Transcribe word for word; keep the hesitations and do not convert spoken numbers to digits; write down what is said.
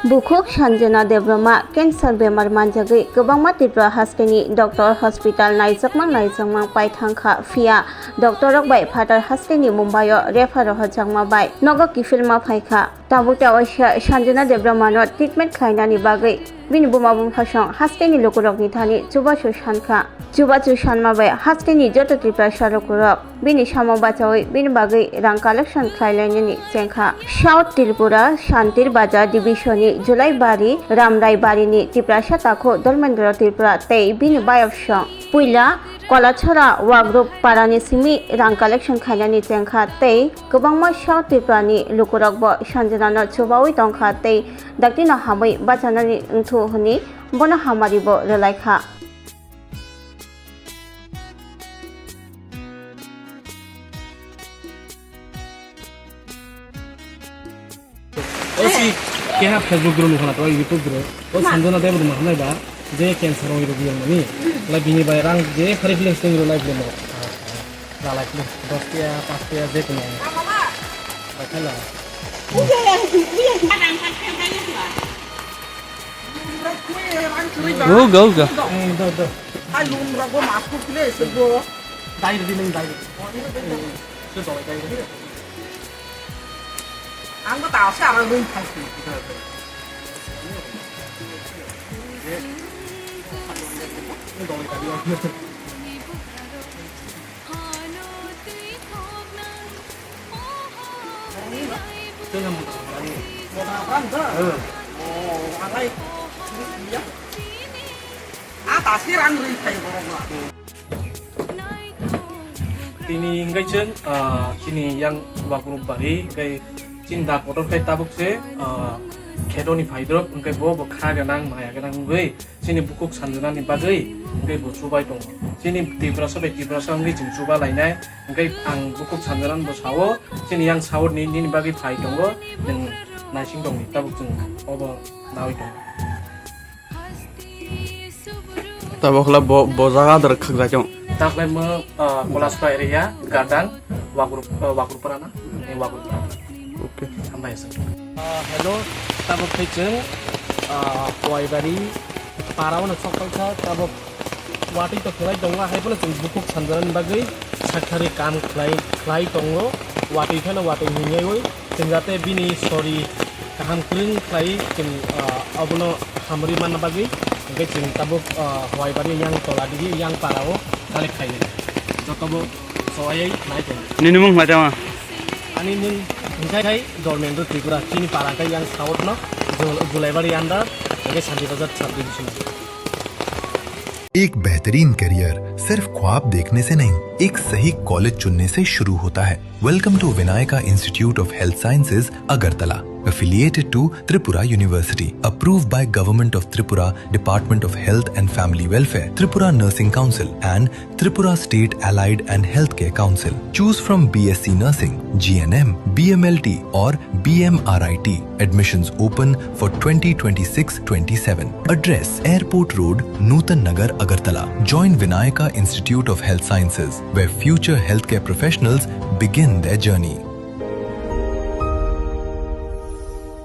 Bukhuk Sanjana Debbarma cancer bemar manjagwi kwbangma Tripura hasteni doctor, hospital naijakmang naijakmang paithangkha, phiya doctor rok bai phatar hasteni Mumbai o refer rohorjakma bai nogo kiphilma phaikha. Tabuk ta waisa Sanjana Debbarma no treatment khlainani bagwi bini buma bumphasong hasteni lukurokni thani chubachu sankha. Chubachu sanma bai hasteni joto Tiprasa lukurok bini samung bachaui bini bagwi rang collection khlai lainani chengkha. South Tripura, Santir Bazar Division ni Julaibari, Ramraibari ni Tiprasa Takhu Dharmendra Tripura tei bini bayapsong puila Kolachhara Wagrup parani simi rang collection khainani chengkha tei kwbangma South Tripura ni lukurok bo Sanjana no chubaui tongkha tei dakti no hamui bachanani wngthu hwnwi bono hamari bo rwlaikha. O si keha Facebook group nukha na to YouTube group. O Sanjana Debbarma hwnwi ba je cancer rogwi rogwi yang mani. La bini bai rang je khari feelings tong ro life le mo. La life le dos tiya, pas tiya je kono. Ba khala. Go, go, go. Hai lum rogo mas kuk le se go. Dai di nang dai. Se doi dai. Ang ko ta se ara lum thai. Tini hingke chwng, ah, chini yang Wagrup bari, hingke chini da kotor khe tabuk se, ah, khetoni phaidrop, hingke bo, bo kha gwnang, maya gwnang wngwi, chini bukhuk sanjwnani bagwi hwnkhe bo chubai tongo. Chini Tiprasa bai Tiprasa wngwi chwng chuba lainai, hwnkhe ang bukhuk sanjwnani bo sao, chini yang sawi ni nini bagwi phai tongo, nwng naising tongdi, tabuk chwng obo nawi tongo. Tabuk hwla bo, bo jaga adar khakjai tong. Taklai mo, ah, Kolaspa area, Gadang, Wagrup, ah, Wagrup Parana, eh, Wagrup Parana. Okay. Hambai sir. Ah, hello, tabuk khe chwng, ah, Koibari para-o no sok paikha, tabuk watwi to khlai tongo, hai phano chwng bukhuk sanjani bagwi sakthari kam khlai, khlai tongo, watwi phano watwi hinwi chwng jate bini sori kaham kwrwng khlai chwng, ah, abono hamrwi manna bagwi, hwnkhe chwng tabuk, ah, Koibari yang tola digi yang para-o collect khainai. Jotobo sowaiwi nai tongo. Nini mung khlai tama? Ani mung hwnkhe khai Dharmendra Tripura, chini para khe yang south no Jul-, Julaibari under, hwnkhe Santi Bazar sub division. एक बेहतरीन करियर सिर्फ ख्वाब देखने से नहीं, एक सही कॉलेज चुनने से शुरू होता है। Welcome to Vinayaka Institute of Health Sciences, Agartala, affiliated to Tripura University, approved by Government of Tripura, Department of Health and Family Welfare, Tripura Nursing Council, and Tripura State Allied and Healthcare Council. Choose from B S C Nursing, G N M, B M L T, or B M R I T. Admissions open for twenty twenty-six twenty-seven. Address: Airport Road, Nutan Nagar, Agartala. Join Vinayaka Institute of Health Sciences, where future healthcare professionals begin their journey.